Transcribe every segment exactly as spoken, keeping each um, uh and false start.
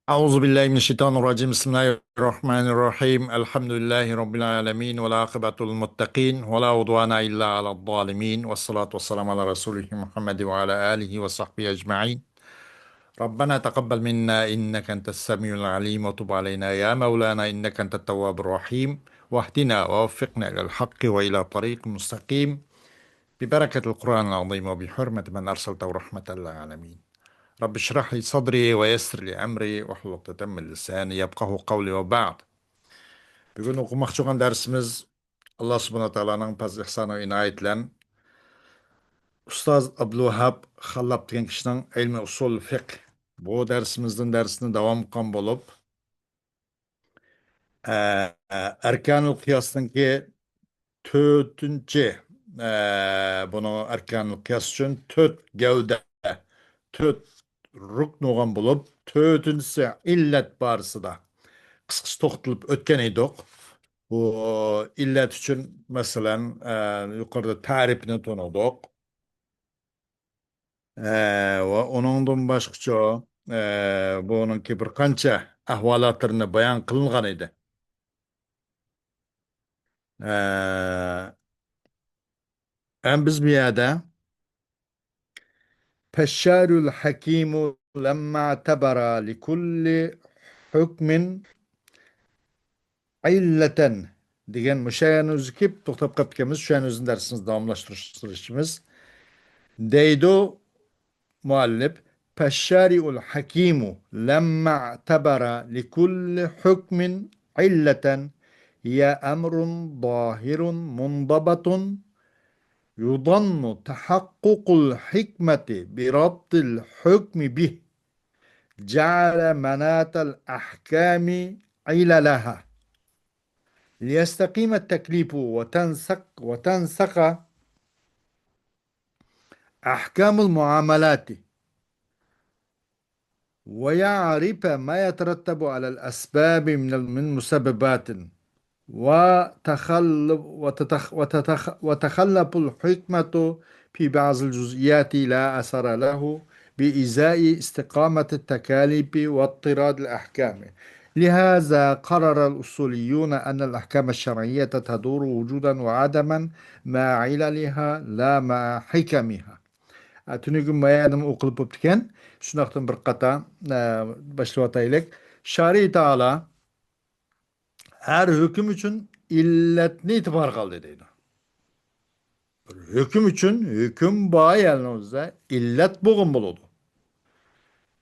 أعوذ بالله من الشيطان الرجيم. بسم الله الرحمن الرحيم. الحمد لله رب العالمين، والعاقبة للمتقين، ولا عدوان إلا على الظالمين، والصلاة والسلام على رسوله محمد وعلى آله وصحبه أجمعين. ربنا تقبل منا إنك أنت السميع العليم، وتب علينا يا مولانا إنك أنت التواب الرحيم، واهدنا ووفقنا إلى الحق وإلى طريق مستقيم، ببركة القرآن العظيم وبحرمة من أرسلته رحمة للعالمين. رب اشرح لي صدري ويسر لي أمري واحلل عقدة من لساني يفقهوا قولي وبعد. بۈگۈن ئوقۇماقچى بولغان دەرسىمىز، ئاللا سۇبھانەھۇ ۋە تائالانىڭ پەزلى ئىھسانى ۋە ئىنايىتى بىلەن ئۇستاز ئابدۇلۋاھاب خاللاپ دېگەن كىشىنىڭ ئىلمى ئۇسۇل فىقھ، بۇ دەرسىمىزدىن دەرسنى داۋام قىلغان بولۇپ، ئە، ئە، ئەركانۇل قىياسنىڭكى تۆتىنچى، ئە، بۇنىڭ ئەركانۇل قىياس ئۈچۈن تۆت گەۋدە، تۆت رۇكنى بولغان بولۇپ، تۆتىنچىسى ئىللەت بارىسىدا قىسقىچە توختىلىپ ئۆتكەن ئىدۇق. بۇ ئىللەت ئۈچۈن، مەسىلەن، ئە، يۇقىرىدا تەرىپنى تونۇدۇق. ئە، ۋە ئۇنىڭدىن باشقىچە، ئە، بۇنىڭكى بىر قانچە ئەھۋالاتلىرىنى بايان قىلىنغان ئىدى. ئە، ئەم بىز بۇ يەردە فالشارع الحكيم لما اعتبر لكل حكم علة دېگەن مۇشۇ يەرنى ئۆزى كېلىپ توختاپ قاپتىكەنمىز، شۇ يەرنى ئۆزىنى دەرسىمىزنى داۋاملاشتۇرۇشىمىز. دەيدۇ مۇئەللىپ، فالشارع الحكيم لما اعتبر لكل حكم علة هي أمر ظاهر منضبط يظن تحقق الحكمة بربط الحكم به جعل مناط الأحكام عللها ليستقيم التكليف وتنسق، وتنسق أحكام المعاملات ويعرف ما يترتب على الأسباب من ال-، من مسببات وتخل-، وتتخ-، وتتخ-، وتتخلف الحكمة في بعض الجزئيات لا أثر له بإزاء استقامة التكاليف واضطراد الأحكام. لهذا قرر الأصوليون أن الأحكام الشرعية تدور وجودا وعدما مع عللها لا مع حكمها. ئە، تۈنۈگۈن بايانىم ئوقۇلۇپ بوپتىكەن. شۇنداقتىن بىر قاتا، ئە، باشلىۋاتايلىق. شارى تائالا ھەر ھۆكۈم ئۈچۈن ئىللەتنى ئېتىبارغا ئالدى دەيدۇ. بىر ھۆكۈم ئۈچۈن ھۆكۈم بار يەرنىڭ ئۆزىدە ئىللەت بولغان بولىدۇ.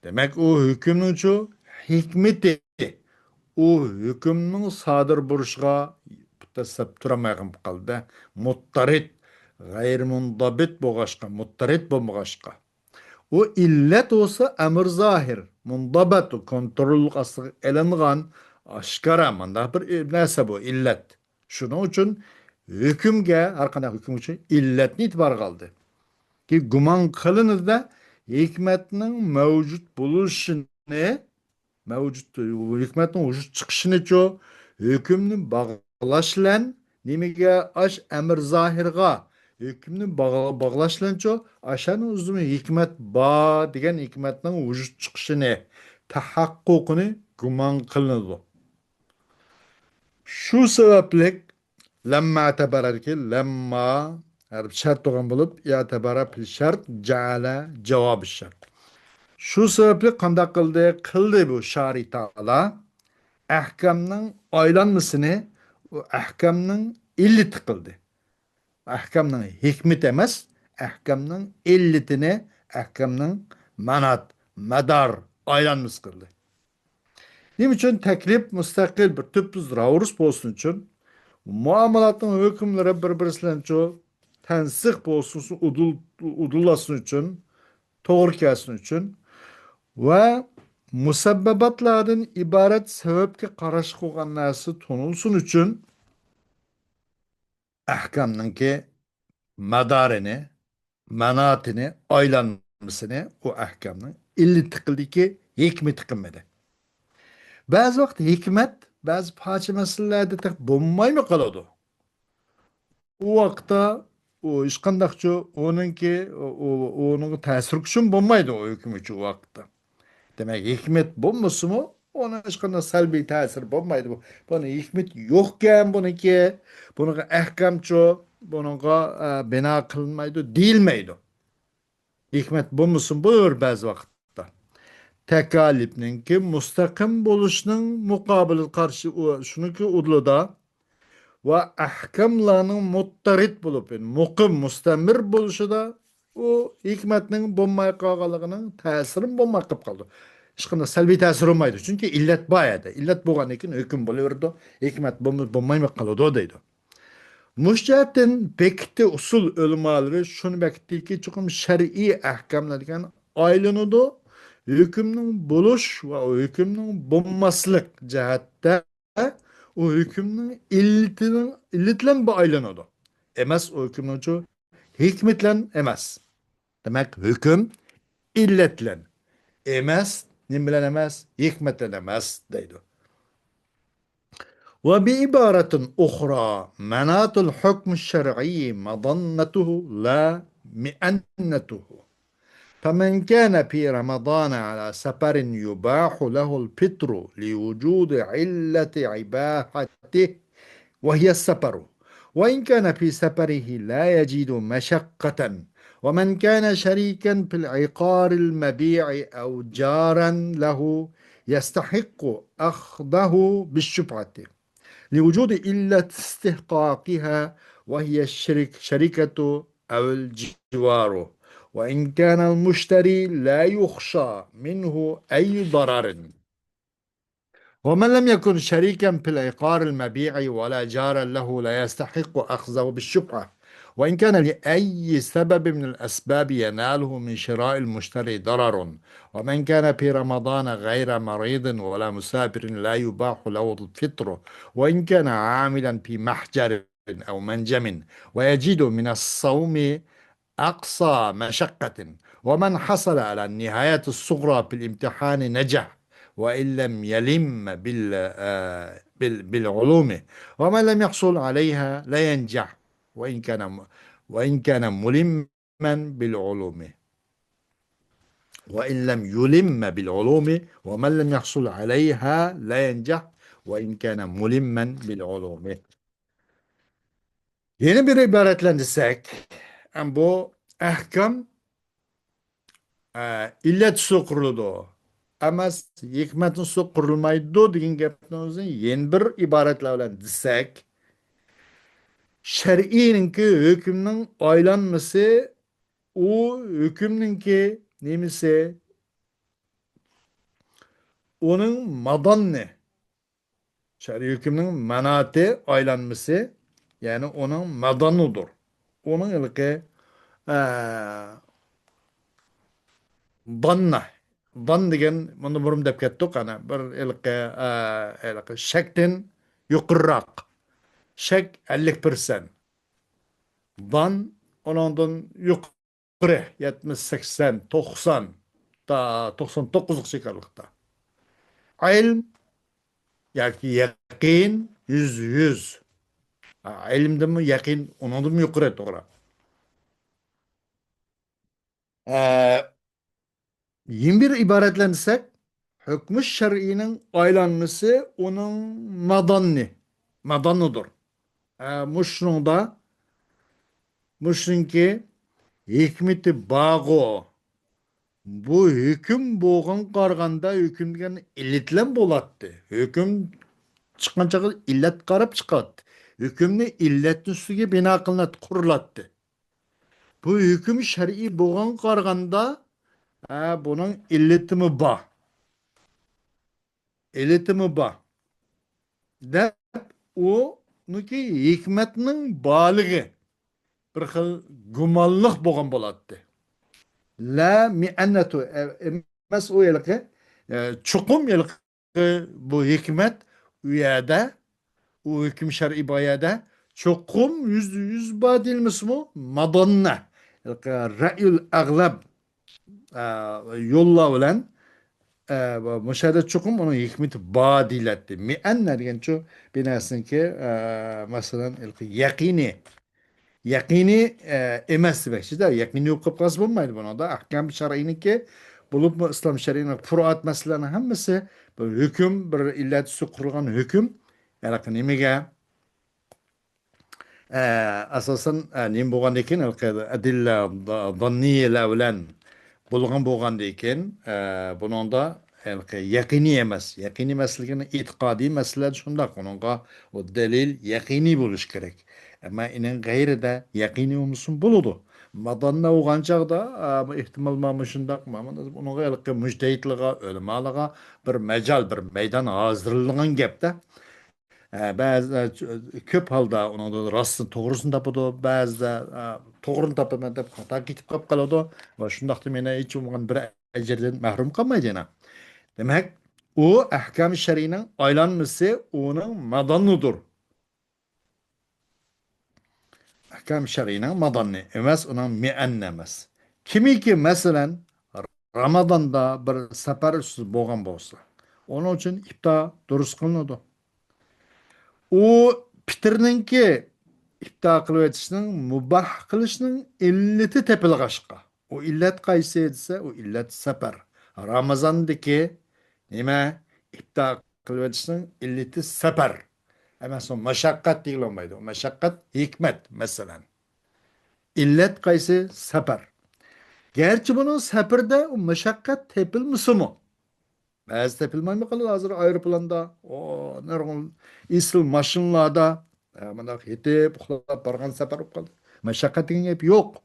دېمەك، ئۇ ھۆكۈمنىڭچۇ ھېكمىتى، ئۇ ھۆكۈمنىڭ سادىر بولۇشىغا دەسسەپ تۇرالمايدىغان بولۇپ قالدى. مۇتتەرىد، غەيرىمۇنزەبىت بولغاچقا، مۇتتەرىد بولمىغاچقا. ئۇ ئىللەت بولسا ئەمر زاھىر، مۇنزەبىت، كونترول ئاستىغا ئېلىنغان، ئاشكارا مۇنداق بىر نەرسە بۇ ئىللەت. شۇنىڭ ئۈچۈن ھۆكۈمگە، ھەر قانداق ھۆكۈم ئۈچۈن ئىللەتنى ئېتىبارغا ئالدى. كى گۇمان قىلىنىدۇ-دە، ھېكمەتنىڭ مەۋجۇت بولۇشىنى، مەۋجۇت، ھېكمەتنىڭ ۋۇجۇد چىقىشىنىچۇ، ھۆكۈمنى باغلاش بىلەن نېمىگە ئاش ئەمر زاھىرغا ھۆكۈمنى باغ-، باغلاش بىلەنچۇ، ئاشانىڭ ئۆزىمۇ ھېكمەت بار دېگەن ھېكمەتنىڭ ۋۇجۇد چىقىشىنى، تەھەققۇقىنى گۇمان قىلىنىدۇ. شۇ سەۋەبلىك لەمما ئەتەبەرەدىكى لەمما ھەرپ شەرت بولغان بولۇپ، ئەتەبەرە پىل شەرت، جەئەلە جاۋابى شەرت. شۇ سەۋەبلىك قانداق قىلدى؟ قىلدى بۇ شارى تائالا ئەھكامنىڭ ئايلانمىسىنى، ئۇ ئەھكامنىڭ ئىللىتى قىلدى. ئەھكامنىڭ ھېكمىتى ئەمەس، ئەھكامنىڭ ئىللىتىنى، ئەھكامنىڭ مانات، مەدار، ئايلانمىسى قىلدى. نېمە ئۈچۈن؟ تەكلىپ مۇستەقىل بىر تۈپسىز راۋۇرۇس بولسۇن ئۈچۈن، مۇئامىلاتنىڭ ھۆكۈملىرى بىر-بىرسى بىلەنچۇ تەنسىق بولسۇن، ئۇدۇل-، ئۇدۇللاشسۇن ئۈچۈن، توغرا كەلسۇن ئۈچۈن ۋە مۇسەببەباتلاردىن ئىبارەت سەۋەبكە قاراشلىق بولغان نەرسە تونۇلسۇن ئۈچۈن، ئەھكامنىڭكى مەدارىنى، ماناتىنى، ئايلانمىسىنى ئۇ ئەھكامنىڭ ئىللىتى قىلدىكى، ھېكمىتى قىلمىدى. بەزى ۋاقىت ھېكمەت بەزى پارچە مەسىلىلەردە تېخى بولمايمۇ قالىدۇ. ئۇ ۋاقىتتا ئۇ ھېچقانداقچۇ ئۇنىڭكى، ئۇ، ئۇ، ئۇنىڭغا تەسىر كۈچىمۇ بولمايدۇ ئۇ ھۆكۈم ئۈچۈن ئۇ ۋاقىتتا. دېمەك، ھېكمەت بولمىسىمۇ، ئۇنىڭ ھېچقانداق سەلبىي تەسىرى بولمايدۇ. بۇنى ھېكمىتى يوقكەن بۇنىڭكى، بۇنىڭغا ئەھكامچۇ، بۇنىڭغا، ئە، بىنا قىلىنمايدۇ، دېيىلمەيدۇ. ھېكمەت بولمىسىمۇ بولۇر بەزى ۋاقىتتا. تەكالىپنىڭكى مۇستەقىم بولۇشنىڭ مۇقابىلى قارشى، ئۇ، شۇنىڭكى ئۇدۇلىدا ۋە ئەھكاملارنىڭ مۇتتەرىد بولۇپ، يەنى مۇقىم، مۇستەمىر بولۇشىدا ئۇ ھېكمەتنىڭ بولماي قالغانلىقىنىڭ تەسىرىمۇ بولماي قېلىپ قالىدۇ. ھېچقانداق سەلبىي تەسىر بولمايدۇ. چۈنكى ئىللەت بار يەردە. ئىللەت بولغاندىن كېيىن ھۆكۈم بولۇۋېرىدۇ. ھېكمەت بولمىسا بولمايمۇ قالىدۇ دەيدۇ. مۇشۇ جەھەتتىن بېكىتى ئۇسۇل ئۆلىمالىرى شۇنى بېكىتتىكى، چوقۇم شەرئىي ئەھكاملار دېگەن ئايلىنىدۇ. ھۆكۈمنىڭ بولۇش ۋە ھۆكۈمنىڭ بولماسلىق جەھەتتە ئۇ ھۆكۈمنىڭ ئىللىتىنىڭ، ئىللىتىلەن بۇ ئايلىنىدۇ. ئەمەس، ئۇ ھۆكۈمنىڭچۇ ھېكمىتىلەن ئەمەس. دېمەك، ھۆكۈم ئىللەتلەن ئەمەس، نېمە بىلەن ئەمەس؟ ھېكمەتلەن ئەمەس دەيدۇ. وبعبارة أخرى، مناط الحكم الشرعي مظنته لا مئنته. فمن كان في رمضان على سفر يباح له الفطر لوجود علة إباحته وهي السفر، وإن كان في سفره لا يجد مشقة، ومن كان شريكا في العقار المبيع أو جارا له يستحق أخذه بالشفعة لوجود علة استحقاقها وهي الشرك-، شركة أو الجوار، وإن كان المشتري لا يخشى منه أي ضرر. ومن لم يكن شريكا في العقار المبيع ولا جارا له لا يستحق أخذه بالشفعة، وإن كان لأي سبب من الأسباب يناله من شراء المشتري ضرر، ومن كان في رمضان غير مريض ولا مسافر لا يباح له الفطر، وإن كان عاملا في محجر أو منجم ويجد من الصوم أقصى مشقة، ومن حصل على النهاية الصغرى في الامتحان نجح وإن لم يلم بال-، آه، بال-، بالعلوم، ومن لم يحصل عليها لا ينجح وإن كان م-، وإن كان ملما بالعلوم، وإن لم يلم بالعلوم، ومن لم يحصل عليها لا ينجح وإن كان ملما بالعلوم. يەنە بىر ئىبارەت بىلەن دېسەك، ئەم، بۇ ئەھكام، ئە، ئىللەت ئۈستىدە قۇرۇلىدۇ. ئەمەس، ھېكمەتنىڭ ئۈستىدە قۇرۇلمايدۇ دېگەن گەپنىڭ ئۆزىنى يەنە بىر ئىبارەتلەر بىلەن دېسەك، شەرئىينىڭكى ھۆكۈمنىڭ ئايلانمىسى، ئۇ ھۆكۈمنىڭكى نېمىسى، ئۇنىڭ ماداننى، شەرئىي ھۆكۈمنىڭ ماناتى ئايلانمىسى، يەنى ئۇنىڭ ماداننىدۇر. ئۇنىڭ ھېلىقى، ئە، داننا، دان دېگەن، مۇنى بۇرۇن دەپ كەتتۇق، ئەنە بىر ھېلىقى، ئە، ھېلىقى شەكتىن يۇقىرىراق. شەك ئەللىك پىرسەنت. دان ئۇنىڭدىن يۇقىرى. يۇقىرى، يەتمىش، سەكسەن، توقسان، تا توقسان توققۇزغىچە ئارىلىقتا. ئىلم ياكى يەقىن يۈزدە يۈز. ئا، ئىلىمدىنمۇ يەقىن، ئۇنىڭدىنمۇ يۇقىرى، توغرا. ئە، يەنە بىر ئىبارەت بىلەن دېسەك، ھۆكمى شەرئىينىڭ ئايلانمىسى ئۇنىڭ ماداننى، ماداننىدۇر. ئە، مۇشۇنىڭدا، مۇشۇنىڭكى ھېكمىتى بارغۇ. بۇ ھۆكۈم بولغان قارىغاندا، ھۆكۈم دېگەن ئىللەت بىلەن بولاتتى. ھۆكۈم چىققان چاغدا ئىللەت قاراپ چىقاتتى. ھۆكۈمنى ئىللەتنىڭ ئۈستىگە بىنا قىلىناتتى، قۇرۇلاتتى. بۇ ھۆكۈم شەرئىي بولغان قارىغاندا، ھە، بۇنىڭ ئىللىتىمۇ بار. ئىللىتىمۇ بار. دەپ، ئۇنىڭكى ھېكمەتنىڭ بارلىقى بىر خىل گۇمانلىق بولغان بولاتتى. لا مىئەننەتۇ، ئە، ئەمەس ئۇ ھېلىقى، ئە، چوقۇم ھېلىقى بۇ ھېكمەت ئۇ يەردە، ئۇ ھۆكۈم شەرئىي بار يەردە چوقۇم يۈزدە يۈز بار دېيىلمىسىمۇ، ماداننا، ھېلىقى رەئيۇل ئەغلەب، ئە، يوللار بىلەن، ئە، مۇشۇ يەردە چوقۇم ئۇنىڭ ھېكمىتى بار دېيىلەتتى. مىئەننە دېگەنچۇ بىر نەرسىنىڭكى، ئە، مەسىلەن، ھېلىقى يەقىنىي، يەقىنىي، ئە، ئەمەس دېمەكچىدە. يەقىنىي يوق قىلىپ قالسا بولمايدۇ بۇنىڭدا. ئەھكام شەرئىينىڭكى بولۇپمۇ ئىسلام شەرئىنىڭ پۇرۇئات مەسىلىلەرنىڭ ھەممىسى بىر ھۆكۈم، بىر ئىللەت ئۈستىگە قۇرۇلغان ھۆكۈم. ھېلىقى نېمىگە؟ ئە، ئاساسەن، ئە، نېمە بولغاندىن كېيىن، ھېلىقى ئەدىللە، ز-، زاننىيەلەر بىلەن بولغان بولغاندىن كېيىن، ئە، بۇنىڭدا ھېلىقى يەقىنىي ئەمەس، يەقىنىي مەسىلىگىنى ئېتىقادىي مەسىلىلەردە شۇنداق، ئۇنىڭغا ئۇ دەلىل يەقىنىي بولۇشى كېرەك. ئەمما ئېنىڭ غەيرىدە يەقىنىي بولمىسىمۇ بولىدۇ. ماداننا بولغان چاغدا، ئە، بۇ ئېھتىمال مانا مۇشۇنداق، مانا ئۇنىڭغا ھېلىقى مۇجتەھىدلارغا، ئۆلىمالارغا بىر مەجال، بىر مەيدان ھازىرلىنغان گەپتە. ئە، بەزى، ئە، چ-، كۆپ ھالدا ئۇنىڭدا راستىنى، توغرىسىنى تاپىدۇ، بەزىدە، ئە، توغرىنى تاپىمەن دەپ خاتا كېتىپ قاپ قالىدۇ. ۋە شۇنداقتا مېنى ھېچ بولمىغان بىر ئەجىردىن مەھرۇم قالمايدۇ يەنە. دېمەك، ئۇ ئەھكام شەرئىنىڭ ئايلانمىسى ئۇنىڭ ماداننىدۇر. ئەھكام شەرئىنىڭ ماداننى ئەمەس، ئۇنىڭ مىئەننى ئەمەس. كىمكى، مەسىلەن، رامازاندا بىر سەپەر ئۈستىدە بولغان بولسا، ئۇنىڭ ئۈچۈن ئىپتار دۇرۇس قىلىنىدۇ. ئۇ پىتىرنىڭكى ئىپتار قىلىۋېتىشنىڭ مۇباھ قىلىشنىڭ ئىللىتى تېپىلغاچقا، ئۇ ئىللەت قايسى دېسە، ئۇ ئىللەت سەپەر. رامازاندىكى نېمە؟ ئىپتار قىلىۋېتىشنىڭ ئىللىتى سەپەر. ئەمەس، ئۇ مەشەققەت دېگىلى بولمايدۇ. مەشەققەت ھېكمەت، مەسىلەن. ئىللەت قايسى؟ سەپەر. گەرچە بۇنىڭ سەپىرىدە ئۇ مەشەققەت تېپىلمىسىمۇ، بەزى تېپىلمايمۇ قالىدۇ ھازىر ئايروپىلاندا، ئو، نۇرغۇن ئېسىل ماشىنىلاردا، ئە، مۇنداق يېتىپ ئۇخلاپ بارغان سەپەر بولۇپ قالدى. مەشەققەت دېگەن گەپ يوق.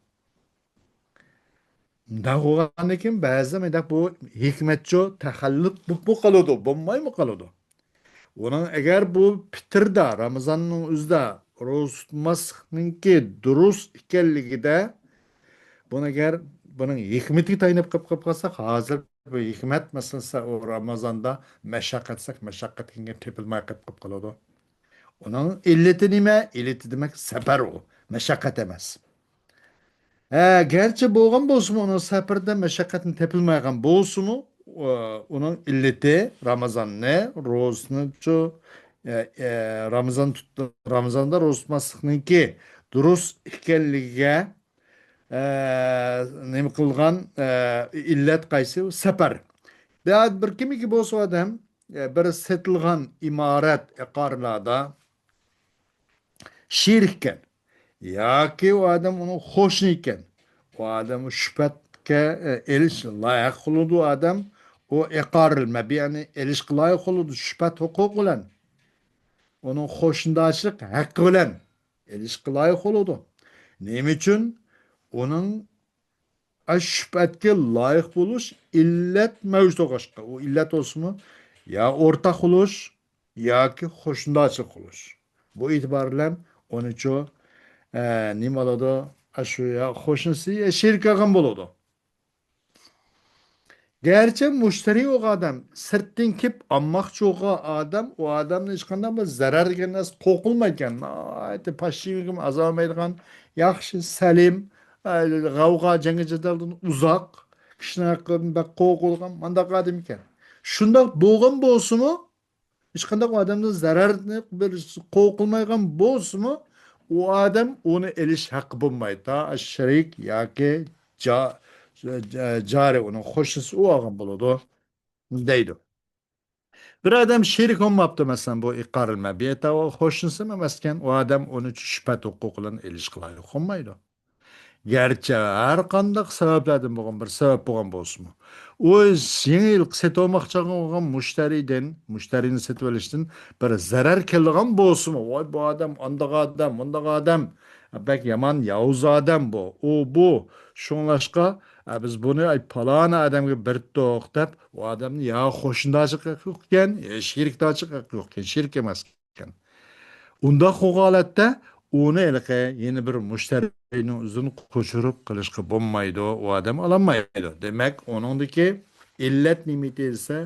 مۇنداق بولغاندىن كېيىن بەزىدە مۇنداق بۇ ھېكمەتچۇ تەخەللۇپ بولۇپمۇ قالىدۇ، بولمايمۇ قالىدۇ. ئۇنىڭ ئەگەر بۇ پىتىردە، رامىزاننىڭ ئۆزىدە روزا تۇتماسلىقنىڭكى دۇرۇس ئىكەنلىكىدە، بۇنى ئەگەر بۇنىڭ ھېكمىتىگە تايىنىپ قىلىپ، قىلىپ قالساق، ھازىر بۇ ھېكمەت مەسىلىسى، ئۇ رامىزاندا مەشەققەتسەك، مەشەققەت دېگەن گەپ تېپىلماي قېلىپ، قېلىپ قالىدۇ. ئۇنىڭ ئىللىتى نېمە؟ ئىللىتى، دېمەك، سەپەر ئۇ، مەشەققەت ئەمەس. ھە، گەرچە بولغان بولسىمۇ، ئۇنىڭ سەپىرىدە مەشەققەتنى تېپىلمايدىغان بولسىمۇ، ئۇ، ئۇنىڭ ئىللىتى رامىزاننى، روزىسىنىچۇ، ئە، ئە، رامىزان تۇت-، رامىزاندا روزا تۇتماسلىقنىڭكى دۇرۇس ئىكەنلىكىگە، ئە، نېمە قىلغان، ئە، ئىللەت قايسى؟ سەپەر. بىر، بىر كىمكى بولسا ئادەم، ئە، بىر سېتىلغان ئىمارەت، ئىقارىلاردا شېرىككەن ياكى ئۇ ئادەم ئۇنىڭ قوشنا ئىكەن، ئۇ ئادەم شۈپەتكە، ئە، ئېلىش لايىق قىلىدۇ ئۇ ئادەم، ئۇ ئىقارىل مەبىئنى ئېلىشقا لايىق قىلىدۇ شۈپەت ھوقۇقى بىلەن، ئۇنىڭ قوشنىدارچىلىق ھەققى بىلەن ئېلىشقا لايىق بولىدۇ. نېمە ئۈچۈن؟ ئۇنىڭ ئاشۇ شۈپەتكە لايىق بولۇش ئىللەت مەۋجۇت بولغاچقا، ئۇ ئىللەت بولسىمۇ، يا ئورتاق بولۇش، ياكى قوشنىدارچىلىق قىلىش. بۇ ئېتىبار بىلەن ئۇنىچۇ، ئە، نېمە بولىدۇ؟ ئاشۇ يا قوشنىسى، يا شېرىك قىلغان بولىدۇ. گەرچە مۇشتەرى بولغان ئادەم، سىرتتىن كېلىپ ئالماقچى بولغان ئادەم، ئۇ ئادەمنى ھېچقانداق بىر زەرەر دېگەن نەرسە قوقۇلمايدىكەن. ناھايىتى پاششىۋىگىمۇ ئازالمايدىغان، ياخشى، سەلىم، ئە، غەۋغا، جەڭگى-جېدەلدىن ئۇزاق، كىشىنىڭ ھەققىدىن بەك قورقىدىغان مانداق ئادەم ئىكەن. شۇنداق بولغان بولسىمۇ، ھېچقانداق ئادەمدىن زەرەرنى بىر قوقۇلمايدىغان بولسىمۇ، ئۇ ئادەم ئۇنى ئېلىش ھەققى بولمايدۇ. تا شېرىك ياكى جا-، جا-، جارى، ئۇنىڭ قوشنىسى ئۇ ئالغان بولىدۇ، دەيدۇ. بىر ئادەم شېرىك بولماپتۇ، مەسىلەن، بۇ ئىقارىل مەبىئتە، ئۇ قوشنىسىمۇ ئەمەسكەن، ئۇ ئادەم ئۇنى شۈپەت ھوقۇقى بىلەن ئېلىشقا لايىق بولمايدۇ. گەرچە ھەر قانداق سەۋەبلەردىن بولغان بىر سەۋەب بولغان بولسىمۇ، ئۇ يېڭى يىلقى سېتىۋالماقچى بولغان مۇشتەرىدىن، مۇشتەرىنى سېتىۋېلىشتىن بىر زەرەر كېلىدىغان بولسىمۇ، ۋاي، بۇ ئادەم ئانداق ئادەم، مۇنداق ئادەم، بەك يامان ياۋۇز ئادەم بۇ، ئۇ بۇ. شۇڭلاشقا، ئە، بىز بۇنى، ئاي، پالانى ئادەمگە بەردۇق دەپ، ئۇ ئادەمنى يا قوشنىدارچىلىق ھەققى يوق ئىكەن، يا شېرىكدارچىلىق ھەققى يوق ئىكەن، شېرىك ئەمەس ئىكەن. ئۇنداق بولغان ھالەتتە ئۇنى ھېلىقى يەنە بىر مۇشتەرىنىڭ ئۆزىدىن قوچۇرۇپ قىلىشقا بولمايدۇ، ئۇ ئادەم ئالالمايدۇ. دېمەك، ئۇنىڭدىكى ئىللەت نېمىتى دېسە،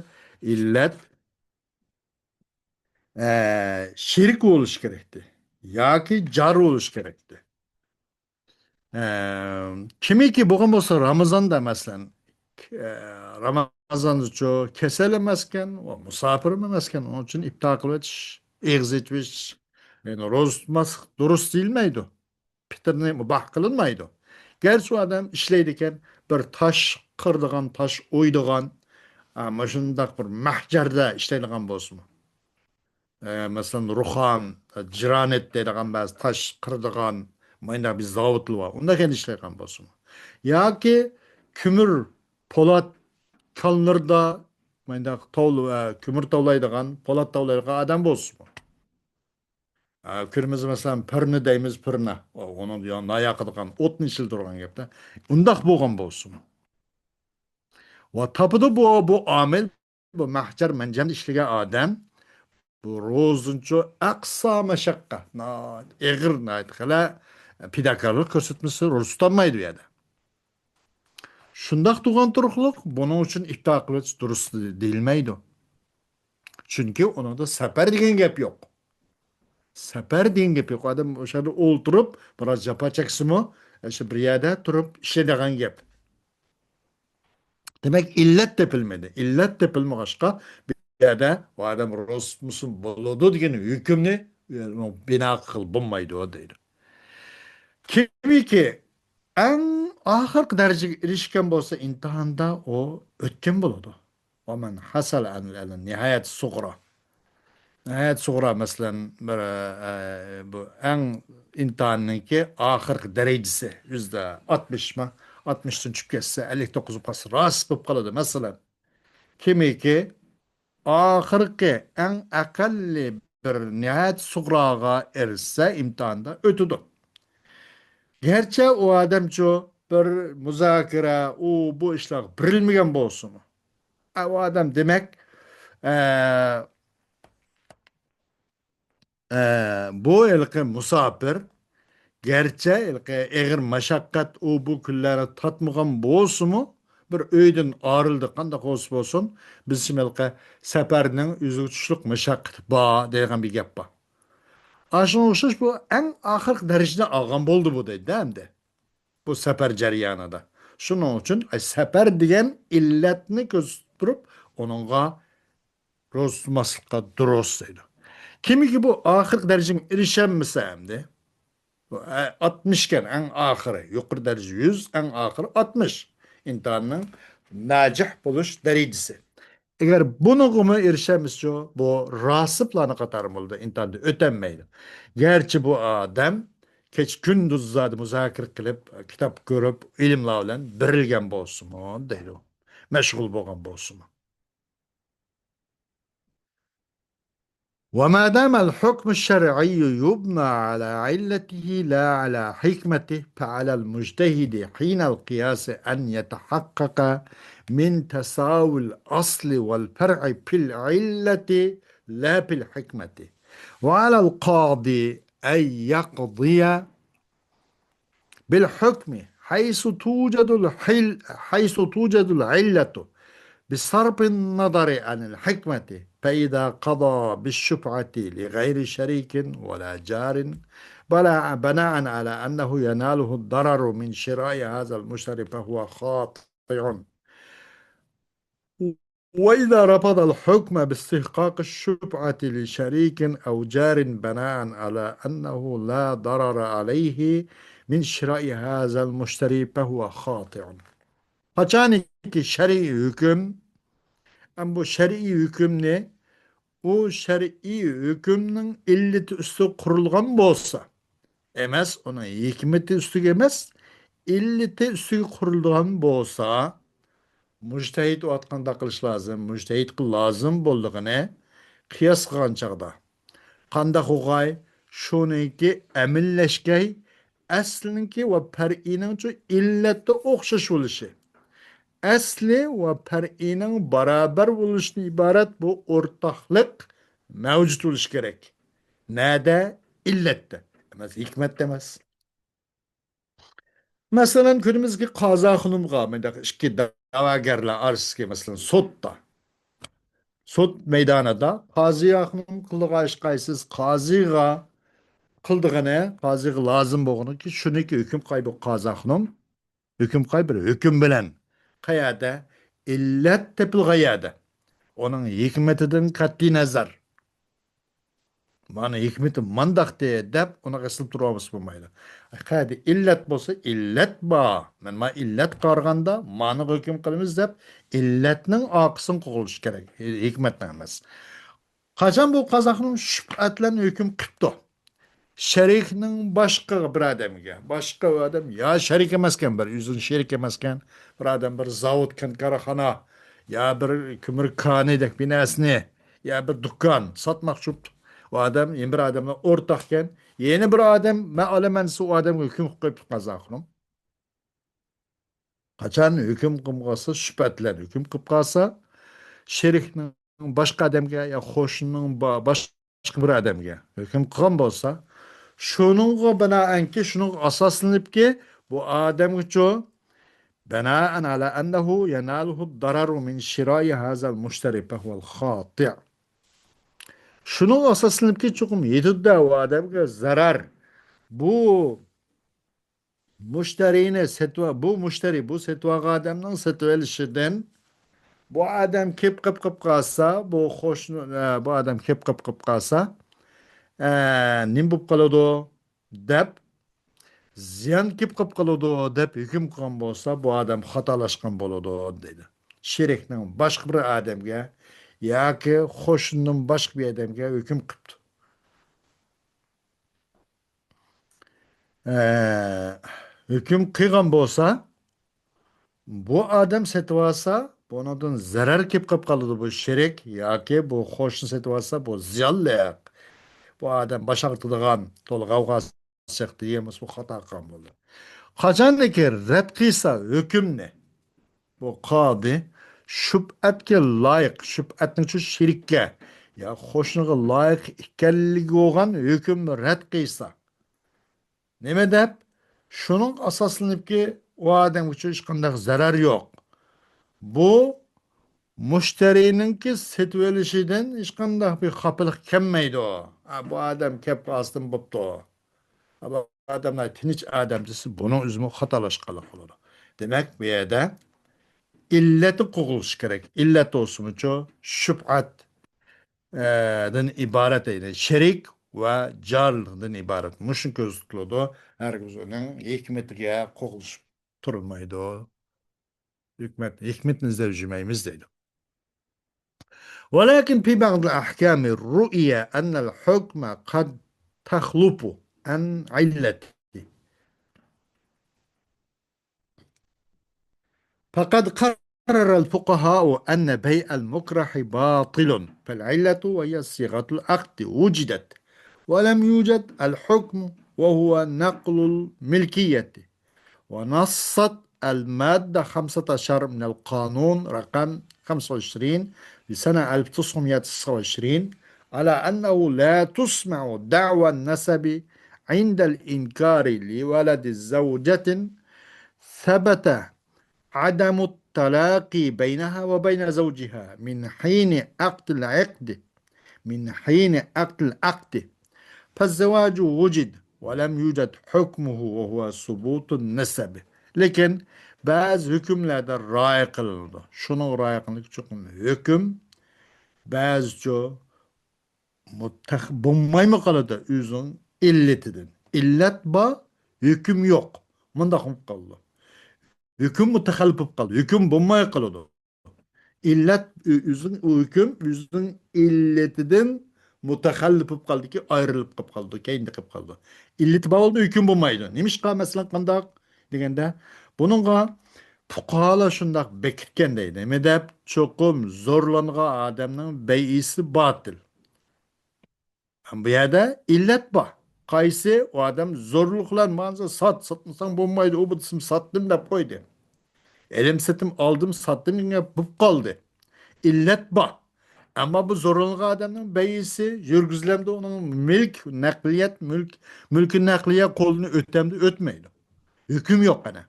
ئىللەت، ئە، شېرىك بولۇش كېرەكتى ياكى جار بولۇش كېرەكتى. ئە، كىمكى بولغان بولسا رامىزاندا، مەسىلەن، ئە، رامىزاندىچۇ كېسەل ئەمەسكەن ۋە مۇساپىرمۇ ئەمەسكەن، ئۇنىڭ ئۈچۈن ئىپتار قىلىۋېتىش، ئېغىز ئېچىۋېتىش، يەنى روزا تۇتماسلىق دۇرۇس دېيىلمەيدۇ. پىتىرنى مۇباھ قىلىنمايدۇ. گەرچە ئۇ ئادەم ئىشلەيدىكەن، بىر تاش قىرىدىغان، تاش ئويىدىغان، ئە، مۇشۇنداق بىر مەھجەردە ئىشلەيدىغان بولسىمۇ. ئە، مەسىلەن، رۇخان، جىرانىت دەيدىغان بەزى تاش قىرىدىغان، مۇنداق بىر زاۋۇتلار بار. ئۇنداق يەردە ئىشلەيدىغان بولسىمۇ. ياكى كۆمۈر، پولات كانلىرىدا، مۇنداق توۋ-، ئە، كۆمۈر توۋلايدىغان، پولات توۋلايدىغان ئادەم بولسىمۇ. ئە، كۆرىمىز، مەسىلەن، پىرنە دەيمىز، پىرنە. ئۇنىڭ يا-، ناياقىدىغان ئوتنى ئىشلىتىدىغان گەپتە. ئۇنداق بولغان بولسىمۇ. ۋە تاپىدۇ بۇ، بۇ ئامىل، بۇ مەھجەر مەنجەمدە ئىشلىگەن ئادەم، بۇ روزىنچۇ ئەقسا مەشەققە، ناھايىتى ئېغىر، ناھايىتى خېلى پىداكارلىق كۆرسەتمىسە روزا تۇتالمايدۇ ئۇ يەردە. شۇنداق تۇرغان تۇرۇقلۇق، بۇنىڭ ئۈچۈن ئىپتار قىلىۋېتىش دۇرۇس دېيىلمەيدۇ. چۈنكى ئۇنىڭدا سەپەر دېگەن گەپ يوق. سەپەر دېگەن گەپ يوق. ئادەم ئوشۇ يەردە ئولتۇرۇپ، بىراز جاپا چەكسىمۇ، ئاشۇ بىر يەردە تۇرۇپ ئىشلەيدىغان گەپ. دېمەك، ئىللەت تېپىلمىدى. ئىللەت تېپىلمىغاچقا، بۇ يەردە ئۇ ئادەم روزا تۇتمىسا بولىدۇ دېگەن ھۆكۈمنى بىنا قىلىپ بولمايدۇ دەيدۇ. كىمكى ئەڭ ئاخىرقى دەرىجىگە ئېرىشكەن بولسا، ئىمتىھاندا ئۇ ئۆتكەن بولىدۇ. ومن حصل على النهاية الصغرى. نىھايەت سۇغرا، مەسىلەن، بىر، ئە، بۇ ئەڭ ئىمتىھاننىڭكى ئاخىرقى دەرىجىسى، يۈزدە ئاتمىشمۇ، ئاتمىشتىن چۈشۈپ كەتسە، ئەللىك توققۇز بولۇپ قالسا، راست بولۇپ قالىدۇ. مەسىلەن، كىمكى ئاخىرقى ئەڭ ئەقەللىي بىر نىھايەت سۇغراغا ئېرىشسە، ئىمتىھاندا ئۆتىدۇ. گەرچە ئۇ ئادەمچۇ بىر مۇزاكىرە، ئۇ، بۇ ئىشلارغا بېرىلمىگەن بولسىمۇ، ئە، ئۇ ئادەم، دېمەك، ئە، ئە، بۇ ھېلىقى مۇساپىر، گەرچە ھېلىقى ئېغىر مەشەققەت ئۇ بۇ كۈنلەرنى تارتمىغان بولسىمۇ، بىر ئۆيدىن ئايرىلدى، قانداق بولسا بولسۇن، بىزچە ھېلىقى سەپەرنىڭ ئۆزىگە چۈشلۈك مەشەققىتى بار دەيدىغان بىر گەپ بار. ئاشۇنىڭغا ئوخشاش بۇ ئەڭ ئاخىرقى دەرىجىنى ئالغان بولدى بۇ دەيدۇ ئەمدى. بۇ سەپەر جەريانىدا. شۇنىڭ ئۈچۈن، ئاي، سەپەر دېگەن ئىللەتنى كۆرسىتىپ تۇرۇپ، ئۇنىڭغا روزا تۇتماسلىققا دۇرۇس دەيدۇ. كىمكى بۇ ئاخىرقى دەرىجىگە ئېرىشەلمىسە ئەمدى، بۇ، ئە، ئاتمىشكەن ئەڭ ئاخىرى، يۇقىرى دەرىجە يۈز، ئەڭ ئاخىرى ئاتمىش. ئىمتىھاننىڭ ناجىھ بولۇش دەرىجىسى. ئەگەر بۇنىڭغىمۇ ئېرىشەلمىسىچۇ، بۇ راسىبلارنىڭ قاتارى بولىدۇ، ئىمتىھاندىن ئۆتەلمەيدۇ. گەرچە بۇ ئادەم كېچە كۈندۈز زادى مۇزاكىرە قىلىپ، كىتاب كۆرۈپ، ئىلىملار بىلەن بېرىلگەن بولسىمۇ، دەيدۇ. مەشغۇل بولغان بولسىمۇ. وما دام الحكم الشرعي يبنى على علته لا على حكمته، فعلى المجتهد حين القياس أن يتحقق من تساوي الأصل والفرع في العلة لا في الحكمة، وعلى القاضي أن يقضي بالحكم حيث توجد الحل-، حيث توجد العلة بصرف النظر عن الحكمة، فإذا قضى بالشفعة لغير شريك ولا جار بلا-، بناء على أنه يناله الضرر من شراء هذا المشتري فهو خاطئ. وإذا رفض الحكم باستحقاق الشفعة لشريك أو جار بناء على أنه لا ضرر عليه من شراء هذا المشتري فهو خاطئ. قاچانكى شەرئىي ھۆكۈم، ئەم بۇ شەرئىي ھۆكۈمنى، ئۇ شەرئىي ھۆكۈمنىڭ ئىللىتى ئۈستىگە قۇرۇلغان بولسا، ئەمەس، ئۇنىڭ ھېكمىتى ئۈستىگە ئەمەس، ئىللىتى ئۈستىگە قۇرۇلىدىغان بولسا، مۇجتەھىد ئۇ قانداق قىلىش لازىم؟ مۇجتەھىدقا لازىم بولىدىغىنى قىياس قىلغان چاغدا قانداق بولغاي؟ شۇنىڭكى ئەمەللەشكەي، ئەسلىنىڭكى ۋە پەرئىينىڭچۇ ئىللەتتە ئوخشاش بولۇشى. ئەسلى ۋە پەرئىينىڭ باراۋەر بولۇشىدىن ئىبارەت بۇ ئورتاقلىق مەۋجۇت بولۇشى كېرەك. نەدە؟ ئىللەتتە ئەمەس، ھېكمەتتە ئەمەس. مەسىلەن، كۈنىمىزدىكى قازا خانىمغا، مۇنداق ئىككى دەۋاگەرلەر ئارىسىدىكى، مەسىلەن، سوتتا، سوت مەيدانىدا قازى خانىم قىلىدىغان ئىش قايسىز؟ قازىغا قىلىدىغىنى، قازىغا لازىم بولغىنىكى، شۇنىكى ھۆكۈم قايبۇ قازا خانىم، ھۆكۈم قاي بىر ھۆكۈم بىلەن. قەيەردە؟ ئىللەت تېپىلغان يەردە. ئۇنىڭ ھېكمىتىدىن قەتئىي نەزەر. مانا ھېكمىتى مانداقتى دەپ، ئۇنى ئېسىلىپ تۇرۇۋالمىسا بولمايدۇ. قەدى ئىللەت بولسا، ئىللەت بار. مەن ما ئىللەت قارىغاندا، مانىغا ھۆكۈم قىلىمىز دەپ، ئىللەتنىڭ ئارقىسىنى قوغلىشى كېرەك، ھېكمەتنىڭ ئەمەس. قاچان بۇ قازاخنىڭ شۈبھەت بىلەن ھۆكۈم قىپتۇ. شېرىكنىڭ باشقا بىر ئادەمگە، باشقا ئادەم، يا شېرىك ئەمەسكەن، بىر ئۆزىنىڭ شېرىكى ئەمەسكەن، بىر ئادەم بىر زاۋۇت، كان-، كارخانا، يا بىر كۆمۈر كانىدەك بىناسىنى، يا بىر دۇكان ساتماقچى بوپتۇ. ئۇ ئادەم يەنە بىر ئادەم بىلەن ئورتاقكەن، يەنە بىر ئادەم، مەن ئالىمەن دېسە، ئۇ ئادەمگە ھۆكۈم قىلىپ قويۇپتۇ قازاخنىڭ. قاچان ھۆكۈم قىلىپ قالسا، شۈبھەت بىلەن ھۆكۈم قىلىپ قالسا، شېرىكنىڭ باشقا ئادەمگە يا قوشنىنىڭ با-، باشقا بىر ئادەمگە ھۆكۈم قىلغان بولسا، شۇنىڭغا بىنائەنكى، شۇنىڭغا ئاساسلىنىپكى، بۇ ئادەمگىچۇ، بىنائەن ئەلا ئەننەھۇ يەنالۇھۇ دەرەرۇ مىن شىرائى ھازەل مۇشتەرى فەھۇۋەل خاتىئ. شۇنىڭغا ئاساسلىنىپكى، چوقۇم يېتىدۇ-دە ئۇ ئادەمگە زەرەر. بۇ مۇشتەرىنى سېتىۋ-، بۇ مۇشتەرى، بۇ سېتىۋالغان ئادەمنىڭ سېتىۋېلىشىدىن بۇ ئادەم كېپ قىپ قىپ قالسا، بۇ قوشنا، ئە، بۇ ئادەم كېپ قىپ قىپ قالسا، ئە، نېمە بولۇپ قالىدۇ دەپ، زىيان كېپ قىپ قالىدۇ دەپ ھۆكۈم قىلغان بولسا، بۇ ئادەم خاتالاشقان بولىدۇ دەيدۇ. شېرىكنىڭ باشقا بىر ئادەمگە ياكى قوشنىدىن باشقا بىر ئادەمگە ھۆكۈم قىپتۇ. ئە، ھۆكۈم قىلغان بولسا، بۇ ئادەم سېتىۋالسا، بۇنىڭدىن زەرەر كېلىپ قېلىپ قالىدۇ بۇ شېرىك ياكى بۇ قوشنا سېتىۋالسا، بۇ زىيانلىق. بۇ ئادەم باش ئاغرىتىدىغان، تولا غەۋغا چىقتى، يەنە بولمىسا بۇ خاتا قىلغان بولدى. قاچاندىكى رەت قىلسا ھۆكۈمنى، بۇ قادى شۈبھەتكە لايىق، شۈبھەتنىڭ شۇ شېرىككە يا قوشنىغا لايىق ئىكەنلىكى بولغان ھۆكۈمنى رەت قىلسا، نېمە دەپ؟ شۇنىڭغا ئاساسلىنىپكى، ئۇ ئادەمگە ھېچقانداق زەرەر يوق. بۇ مۇشتەرىنىڭكى سېتىۋېلىشىدىن ھېچقانداق بىر خاپىلىق كەلمەيدۇ. ھە، بۇ ئادەم كەپ قالسىدىن بوپتۇ. ھە، بۇ ئادەملەر تىنچ ئادەم دېسە، بۇنىڭ ئۆزىمۇ خاتالاشقانلىق بولىدۇ. دېمەك، بۇ يەردە ئىللەتنى قوغلىشى كېرەك. ئىللەت بولسىمۇچۇ، شۈبھەت، ئە، دىن ئىبارەت، يەنى شېرىك ۋە جارلىقتىن ئىبارەت. مۇشۇ كۆرسىتىلىدۇ. ھەرگىز ئۇنىڭ ھېكمىتىگە قوغلىشىپ تۇرۇلمايدۇ. ھېكمەت، ھېكمەتنى ئىزدەپ يۈرمەيمىز دەيدۇ. ولكن في بعض الأحكام رؤي أن الحكم قد تخلف عن علته. فقد قرر الفقهاء أن بيع المكره باطل، فالعلة وهي صيغة العقد وجدت، ولم يوجد الحكم وهو نقل الملكية. ونصت المادة خمسة عشر من القانون رقم خمسة وعشرين لسنة ألف وتسعمية وتسعة وعشرين على أنه لا تسمع دعوى النسب عند الإنكار لولد زوجة ثبت عدم التلاقي بينها وبين زوجها من حين عقد العقد، من حين عقد العقد، فالزواج وجد ولم يوجد حكمه وهو ثبوت النسب. لېكىن بەزى ھۆكۈملەردە رىئايە قىلىنىدۇ. شۇنىڭ رىئايە قىلىنىدىكى چوقۇم ھۆكۈم بەزىچۇ مۇتەخ-، بولمايمۇ قالىدۇ ئۆزىنىڭ ئىللىتىدىن. ئىللەت بار، ھۆكۈم يوق. مۇنداق بولۇپ قالىدۇ. ھۆكۈم مۇتەخەللىپ بولۇپ قالىدۇ. ھۆكۈم بولماي قالىدۇ. ئىللەت ئۆ-، ئۆزىنىڭ، ئۇ ھۆكۈم ئۆزىنىڭ ئىللىتىدىن مۇتەخەللىپ بولۇپ قالىدۇكى، ئايرىلىپ قېلىپ قالىدۇ، كەينىدە قېلىپ قالىدۇ. ئىللىتى بار بولدى، ھۆكۈم بولمايدۇ. نېمىشقا، مەسىلەن، قانداق دېگەندە، بۇنىڭغا پۇقرالار شۇنداق بېكىتكەن دەيدۇ. نېمە دەپ؟ چوقۇم زورلانغان ئادەمنىڭ بەيئىسى باتىل. بۇ يەردە ئىللەت بار. قايسى؟ ئۇ ئادەم زورلۇق بىلەن، ماڭا سات، ساتمىساڭ بولمايدۇ، ئۇ بۇ دېسىم ساتتىم دەپ قويدى. ئېلىم سېتىم، ئالدىم ساتتىم دېگەن گەپ بولۇپ قالدى. ئىللەت بار. ئەمما بۇ زورلانغان ئادەمنىڭ بەيئىسى يۈرگۈزۈلەمدۇ، ئۇنىڭ مۈلك نەقلىيات، مۈلك، مۈلكى نەقلىيە قولىدىن ئۆتەمدۇ، ئۆتمەيدۇ. ھۆكۈم يوق ئەنە.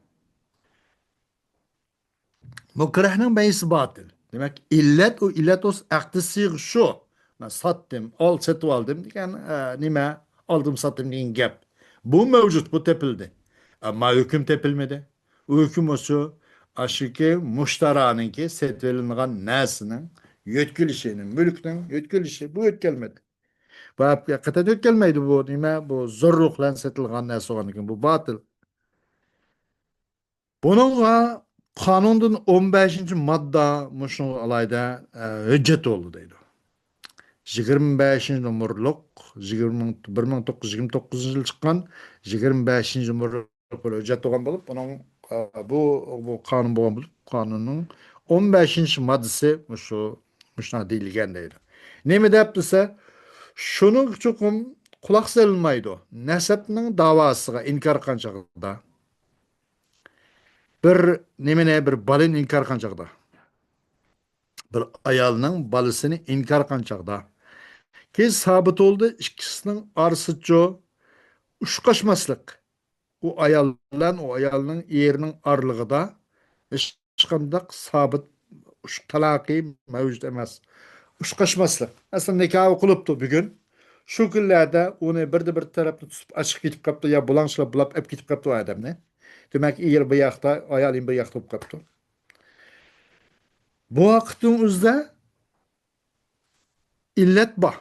مۇكرەھنىڭ بەيئىسى باتىل. دېمەك، ئىللەت، ئۇ ئىللەت بولسا ئەقدى سىغ شۇ. مەن ساتتىم، ئال، سېتىۋالدىم دېگەن، ئە، نېمە؟ ئالدىم، ساتتىم دېگەن گەپ. بۇ مەۋجۇت، بۇ تېپىلدى. ئەمما ھۆكۈم تېپىلمىدى. ئۇ ھۆكۈم بولسا ئاشۇكى مۇشتەرانىڭكى سېتىۋېلىنغان نەرسىنىڭ يۆتكىلىشى، مۈلۈكنىڭ يۆتكىلىشى، بۇ يۆتكەلمىدى. بۇ ھەقىقەتەن يۆتكەلمەيدۇ بۇ نېمە، بۇ زورلۇق بىلەن سېتىلغان نەرسە بولغاندىكىن بۇ باتىل. بۇنىڭغا قانۇندىن ئون بەشىنچى ماددا مۇشۇنىڭغا ئالاھىدە، ئە، ھۆججەت بولدى دەيدۇ. يىگىرمە بەشىنچى نومۇرلۇق، يىگىرمە، بىر مىڭ توققۇز يۈز يىگىرمە توققۇزىنچى يىلى چىققان يىگىرمە بەشىنچى نومۇرلۇق بىر ھۆججەت بولغان بولۇپ، ئۇنىڭ، ئە، بۇ، بۇ قانۇن بولغان بولۇپ، قانۇننىڭ ئون بەشىنچى ماددىسى مۇشۇ، مۇشۇنداق دېيىلگەن دەيدۇ. نېمە دەپ دېسە، شۇنىڭغا چوقۇم قۇلاق سېلىنمايدۇ. نەسەبنىڭ داۋاسىغا ئىنكار قىلغان چاغدا، بىر نېمىنى، بىر بالىنى ئىنكار قىلغان چاغدا، بىر ئايالنىڭ بالىسىنى ئىنكار قىلغان چاغدا، كېيىن سابىت بولدى، ئىككىسىنىڭ ئارىسىچۇ ئۇشقاشماسلىق. ئۇ ئايال بىلەن ئۇ ئايالنىڭ ئېرىنىڭ ئارىلىقىدا ھېچقانداق سابىت ئۇش-، تالاقى مەۋجۇت ئەمەس. ئۇشقاشماسلىق. ئەسلى نىكاھى قىلىپتۇ بۈگۈن. شۇ كۈنلەردە ئۇنى بىردە بىر تەرەپنى تۇتۇپ ئاچىقىپ كېتىپ قاپتۇ يا بۇلاڭچىلاپ بۇلاپ ئەپ كېتىپ قاپتۇ ئۇ ئادەمنى. دېمەك، ئېرى بۇ ياقتا، ئايالى بۇ ياقتا بولۇپ قاپتۇ. بۇ ۋاقىتنىڭ ئۆزىدە ئىللەت بار.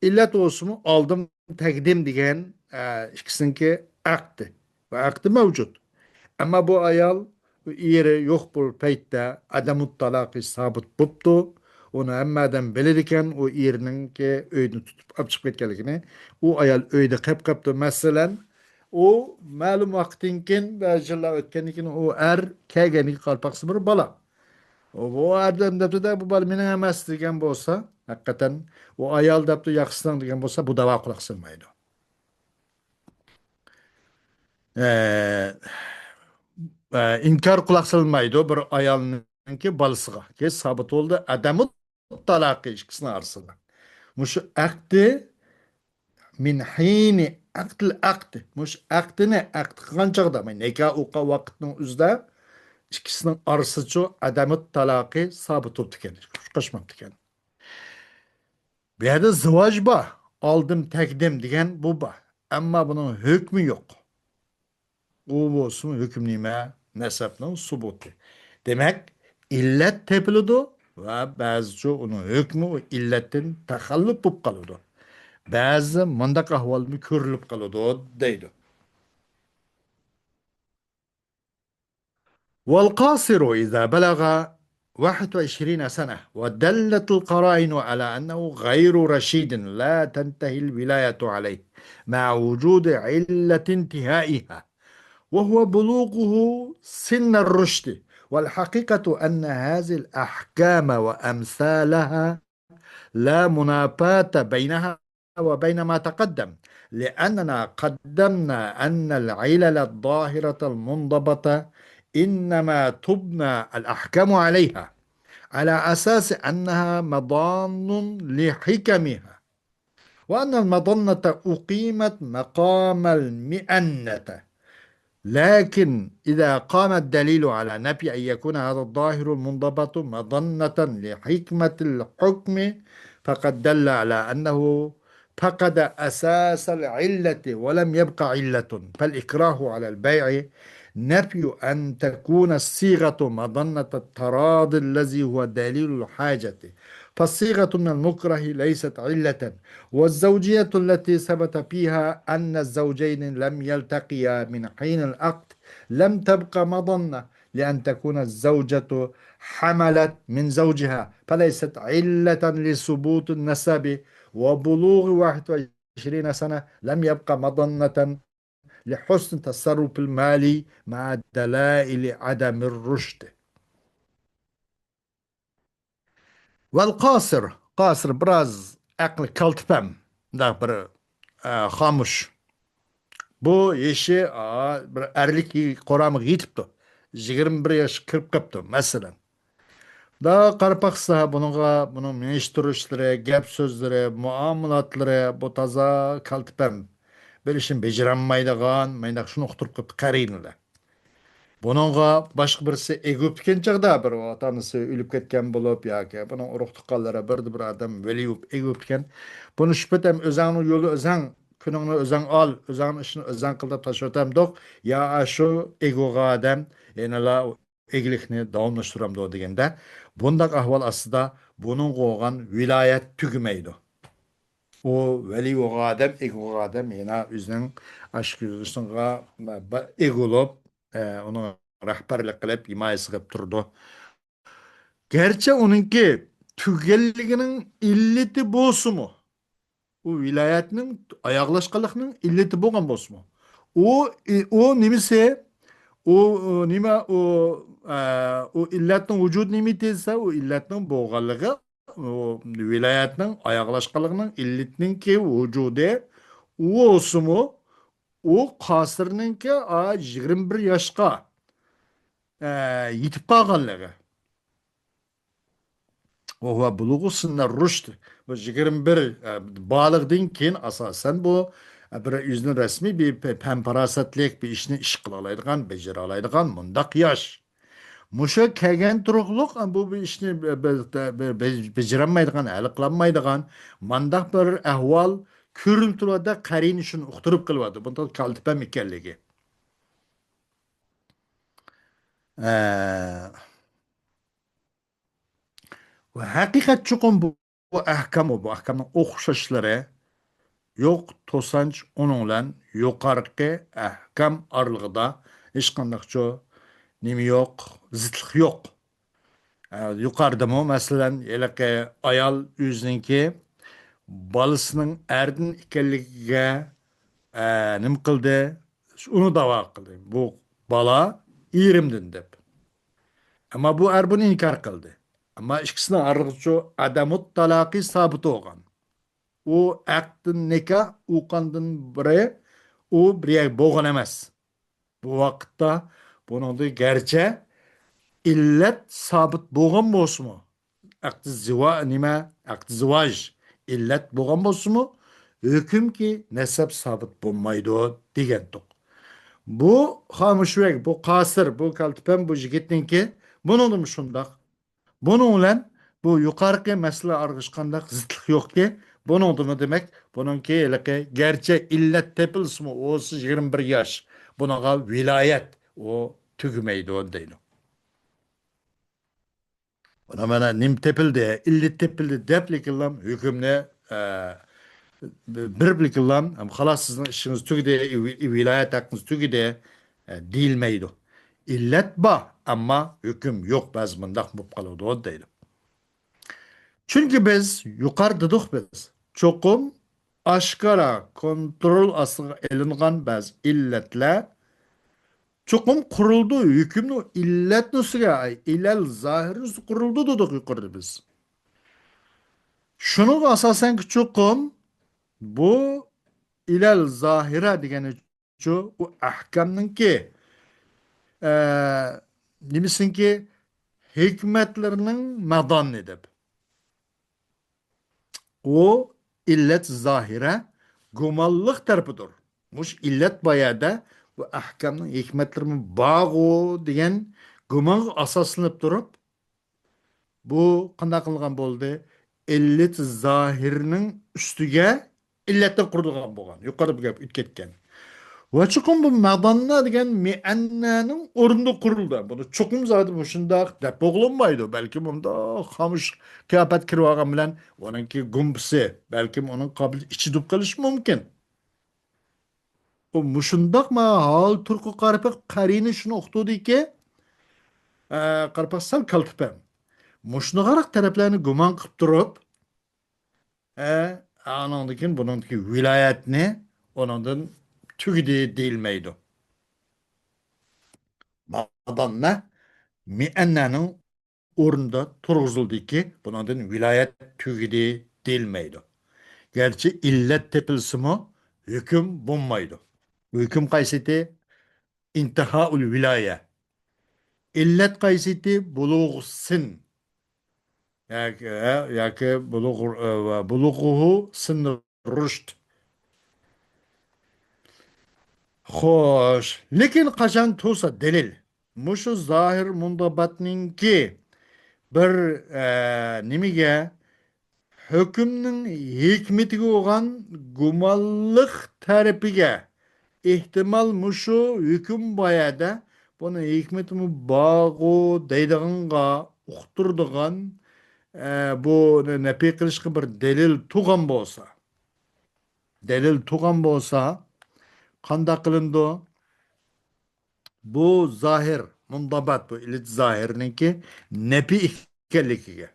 ئىللەت بولسىمۇ ئالدىم تەقدىم دېگەن، ئە، ئىككىسىنىڭكى ئەقدى. ۋە ئەقدى مەۋجۇت. ئەمما بۇ ئايال، ئېرى يوق بىر پەيتتە ئادەمۇت تالاقى سابىت بوپتۇ. ئۇنى ھەممە ئادەم بىلىدىكەن، ئۇ ئېرىنىڭكى ئۆيىدىن تۇتۇپ ئاپ چىقىپ كەتكەنلىكىنى، ئۇ ئايال ئۆيدە قېپ قاپتۇ. مەسىلەن، ئۇ مەلۇم ۋاقىتتىن كېيىن، بەزى يىللار ئۆتكەندىن كېيىن ئۇ ئەر كەلگەندىكىن قالپاقسىز بىر بالا. ئۇ ئادەم دەپتۇ-دە، بۇ بالا مېنىڭ ئەمەس دېگەن بولسا، ھەقىقەتەن ئۇ ئايال دەپتۇ، ياخشىسىنىڭ دېگەن بولسا، بۇ داۋا قۇلاق سالمايدۇ. ئە، ئە، ئىنكار قۇلاق سالمايدۇ بىر ئايالنىڭكى بالىسىغا. كېيىن سابىت بولدى، ئادەمۇ تالاقى ئىككىسىنىڭ ئارىسىدا. مۇشۇ ئەقدى مىن ھىنى ئەقدىل ئەقدى. مۇشۇ ئەقدىنى ئەقد قىلغان چاغدا، مانا نىكاھ ئوقۇغان ۋاقىتنىڭ ئۆزىدە ئىككىسىنىڭ ئارىسىچۇ ئادەمۇت تالاقى سابىت بوپتىكەن، قوشماپتىكەن. بۇ يەردە زىۋاج بار، ئالدىم تەقدىم دېگەن بۇ بار. ئەمما بۇنىڭ ھۆكمى يوق. ئۇ بولسىمۇ ھۆكۈم نېمە؟ نەسەبنىڭ سۇبۇتى. دېمەك، ئىللەت تېپىلىدۇ ۋە بەزىچۇ ئۇنىڭ ھۆكمى ئۇ ئىللەتتىن تەخەللۇپ بولۇپ قالىدۇ. بەزى مۇنداق ئەھۋالمۇ كۆرۈلۈپ قالىدۇ، دەيدۇ. والقاصر إذا بلغ واحد وعشرين سنة ودلت القرائن على أنه غير رشيد لا تنتهي الولاية عليه مع وجود علة انتهائها، وهو بلوغه سن الرشد. والحقيقة أن هذه الأحكام وأمثالها لا منافاة بينها وبين ما تقدم، لأننا قدمنا أن العلل الظاهرة المنضبطة إنما تبنى الأحكام عليها على أساس أنها مظان لحكمها، وأن المظنة أقيمت مقام المئنة. لكن إذا قام الدليل على نفي أن يكون هذا الظاهر المنضبط مظنة لحكمة الحكم، فقد دل على أنه فقد أساس العلة ولم يبق علة، فالإكراه على البيع نفي أن تكون الصيغة مظنة التراضي الذي هو دليل الحاجة، فالصيغة من المكره ليست علة، والزوجية التي ثبت فيها أن الزوجين لم يلتقيا من حين العقد لم تبق مظنة لأن تكون الزوجة حملت من زوجها، فليست علة لثبوت النسب، وبلوغ واحد وعشرين سنة لم يبق مظنة لحسن التصرف المالي مع دلائل عدم الرشد. ۋەل قاسىر، قاسىر بىراز ئەقلى كالتىپەم، مۇنداق بىر، ئە، خامۇش. بۇ يېشى، ئا، بىر ئەرلىك قۇرامىغا يېتىپتۇ. يىگىرمە بىر ياشقا كىرىپ قاپتۇ، مەسىلەن. دا قاراپ باقسا، بۇنىڭغا، بۇنىڭ مېڭىش تۇرۇشلىرى، گەپ سۆزلىرى، مۇئامىلاتلىرى، بۇ تازا كالتىپەم. بىر ئىشنى بېجىرەلمەيدىغان، مانداق شۇنى ئۇقتۇرۇپ قاپتۇ قەرىنىلەر. بۇنىڭغا باشقا بىرسى ئېگىۋېتىپ كەتكەن چاغدا، بىر ئاتا-ئانىسى ئۆلۈپ كەتكەن بولۇپ ياكى بۇنىڭ ئۇرۇق-تۇغقانلىرى بىردە بىر ئادەم ۋەلىي بولۇپ ئېگىۋېتىپ كەتكەن. بۇنى شۇ پېتەم ئۆزەڭنىڭ يولى ئۆزەڭ، كۈنۈڭنى ئۆزەڭ ئال، ئۆزەڭنىڭ ئىشىنى ئۆزەڭ قىل دەپ تاشلىۋېتەمدۇق؟ يا ئاشۇ ئېگىۋالغان ئادەم يەنىلا ئىگىلىكنى داۋاملاشتۇرامدۇ دېگەندە، بۇنداق ئەھۋال ئاستىدا بۇنىڭغا بولغان ۋىلايەت تۈگىمەيدۇ. ئۇ ۋەلىي بولغان ئادەم، ئىگە بولغان ئادەم يەنە ئۆزىنىڭ ئاشۇ كۆزىتىشىغا ئىگە بولۇپ، ئە، ئۇنىڭ رەھبەرلىك قىلىپ، ھىمايىسى قىلىپ تۇرىدۇ. گەرچە ئۇنىڭكى تۈگىگەنلىكىنىڭ ئىللىتى بولسىمۇ، ئۇ ۋىلايەتنىڭ ئاياغلاشقانلىقىنىڭ ئىللىتى بولغان بولسىمۇ، ئۇ، ئۇ نېمىسى، ئۇ، ئۇ نېمە، ئۇ، ئە، ئۇ ئىللەتنىڭ ۋۇجۇدى نېمە دېسە، ئۇ ئىللەتنىڭ بولغانلىقى، ئۇ ۋىلايەتنىڭ ئاياغلاشقانلىقىنىڭ ئىللىتىنىڭكى ۋۇجۇدى، ئۇ بولسىمۇ، ئۇ قاسىرنىڭكى، ئا، يىگىرمە بىر ياشقا، ئە، يېتىپ قالغانلىقى. ۋە ھۇۋا بۇلۇغۇ سىننە رۇشد. بۇ يىگىرمە بىر، ئە، بالىغدىن كېيىن ئاساسەن بۇ، ئە، بىر ئۆزىنى رەسمىي بىر پە-، پەن پاراسەتلىك بىر ئىشنى ئىش قىلالايدىغان، بېجىرەلايدىغان مۇنداق ياش. مۇشۇ كەلگەن تۇرۇقلۇق، ئە، بۇ بىر ئىشنى بە-، بە-، بە-، بە-، بېجىرەلمەيدىغان، ھەل قىلالمايدىغان مانداق بىر ئەھۋال كۆرۈلۈپ تۇرۇۋاتىدۇ، قەرىنە شۇنى ئۇقتۇرۇپ قېلىۋاتىدۇ. بۇنىڭ كالتىپەم ئىكەنلىكى. ئە، ۋە ھەقىقەت چوقۇم بۇ، بۇ ئەھكام، بۇ ئەھكامنىڭ ئوخشاشلىرى يوق، توسانچ ئۇنىڭ بىلەن يۇقارقى ئەھكام ئارىلىقىدا ھېچقانداقچۇ نېمە يوق، زىتلىق يوق. ئە، يۇقىرىدىمۇ، مەسىلەن، ھېلىقى ئايال ئۆزىنىڭكى بالىسىنىڭ ئەردىن ئىكەنلىكىگە، ئە، نېمە قىلدى؟ ئۇنى داۋا قىلدى. بۇ بالا ئېرىمدىن دەپ. ئەمما بۇ ئەر بۇنى ئىنكار قىلدى. ئەمما ئىككىسىنىڭ ئارىلىقىچۇ ئادەمۇت تالاقى سابىت بولغان. ئۇ ئەقدىن نىكاھ ئۇقاندىن بىرى، ئۇ بىر يەر بولغان ئەمەس. بۇ ۋاقىتتا بۇنىڭدا گەرچە ئىللەت سابىت بولغان بولسىمۇ، ئەقدى زىۋا-، نېمە، ئەقدى زىۋاج ئىللەت بولغان بولسىمۇ، ھۆكۈمكى نەسەب سابىت بولمايدۇ دېگەنتۇق. بۇ خامۇشۋەگ، بۇ قاسىر، بۇ كالتىپەم، بۇ يىگىتنىڭكى، بۇنىڭدىمۇ شۇنداق. بۇنىڭ بىلەن بۇ يۇقارقى مەسىلە ئارىغا ھېچقانداق زىتلىق يوقكى، بۇنىڭدىمۇ دېمەك، بۇنىڭكى ھېلىقى گەرچە ئىللەت تېپىلسىمۇ، ئۇ يىگىرمە بىر ياش، بۇنىڭغا ۋىلايەت ئۇ تۈگىمەيدۇ دەيدۇ. بۇنىڭ مانا نېمە تېپىلدى، ئىللەت تېپىلدى دەپلىكىنلام ھۆكۈمنى، ئە، بېرىپلىكىنلام، خالاس، سىزنىڭ ئىشىڭىز تۈگىدى، ۋىلايەت ھەققىڭىز تۈگىدى، ئە، دېيىلمەيدۇ. ئىللەت بار، ئەمما ھۆكۈم يوق، بەزى مۇنداق بولۇپ قالىدۇ دەيدۇ. چۈنكى بىز يۇقىرى دېدۇق بىز، چوقۇم ئاشكارا كونترول ئاستىغا ئېلىنغان بەزى ئىللەتلەر چوقۇم قۇرۇلىدۇ، ھۆكۈمنىڭ ئىللەتنىڭ ئۈستىگە، ئىلەل زاھىرنىڭ ئۈستىگە قۇرۇلىدۇ دېدۇق يۇقىرىدا بىز. شۇنىڭغا ئاساسەنكى چوقۇم بۇ ئىلەل زاھىرە دېگەنچۇ، ئۇ ئەھكامنىڭكى، ئە، نېمىسىنىڭكى ھېكمەتلىرىنىڭ مەدانى دەپ. ئۇ ئىللەت زاھىرە گۇمانلىق تەرىپىدۇر. مۇشۇ ئىللەت بار يەردە بۇ ئەھكامنىڭ ھېكمەتلىرىمۇ بارغۇ دېگەن گۇمانغا ئاساسلىنىپ تۇرۇپ، بۇ قانداق قىلغان بولدى؟ ئىللەت زاھىرنىڭ ئۈستىگە ئىللەتتىن قۇرۇلغان بولغان. يۇقىرىدا بۇ گەپ ئۆتۈپ كەتكەن. ۋە چوقۇم بۇ مەداننا دېگەن مەننانىڭ ئورنىدا قۇرۇلدى. بۇنى چوقۇم زادى مۇشۇنداق دەپ بولغىلىمايدۇ. بەلكىم ئۇنداق خامۇش قىياپەت كىرىۋالغان بىلەن ئۇنىڭكى گۇمپىسى، بەلكىم ئۇنىڭ قابىلىيىتى ئىچىدە بولۇپ قېلىشى مۇمكىن. ئۇ مۇشۇنداق ما ھال تۇرقى قارىپاق قەرىنى شۇنى ئۇقتۇردىكى، ئە، قارىپاق سەل كالتىپەم. مۇشۇنىغاراق تەرەپلەرنى گۇمان قىلىپ تۇرۇپ، ئە، ئانىڭدىن كېيىن بۇنىڭدىكى ۋىلايەتنى ئۇنىڭدىن تۈگىدى دېيىلمەيدۇ. ماداننا مىئەننەنىڭ ئورنىدا تۇرغۇزۇلدىكى، بۇنىڭدىن ۋىلايەت تۈگىدى دېيىلمەيدۇ. گەرچە ئىللەت تېپىلسىمۇ، ھۆكۈم بولمايدۇ. ھۆكۈم قايسىتى؟ ئىنتىھائۇل ۋىلايە. ئىللەت قايسىتى؟ بۇلۇغ سىن. ياكى، ياكى بۇلۇغ، بۇلۇغۇھۇ سىن رۇشد. خوش، لېكىن قاچان تۇرسا دەلىل، مۇشۇ زاھىر مۇنتەباتنىڭكى بىر، ئە، نېمىگە، ھۆكۈمنىڭ ھېكمىتىگە بولغان گۇمانلىق تەرىپىگە، ئېھتىمال مۇشۇ ھۆكۈم بار يەردە بۇنىڭ ھېكمىتىمۇ بارغۇ دەيدىغانغا ئۇقتۇرىدىغان، ئە، بۇنى نەپى قىلىشقا بىر دەلىل تۇغان بولسا. دەلىل تۇرغان بولسا، قانداق قىلىنىدۇ؟ بۇ زاھىر، مۇندابات، بۇ ئىللەت زاھىرنىڭكى نەپى ئىكەنلىكىگە،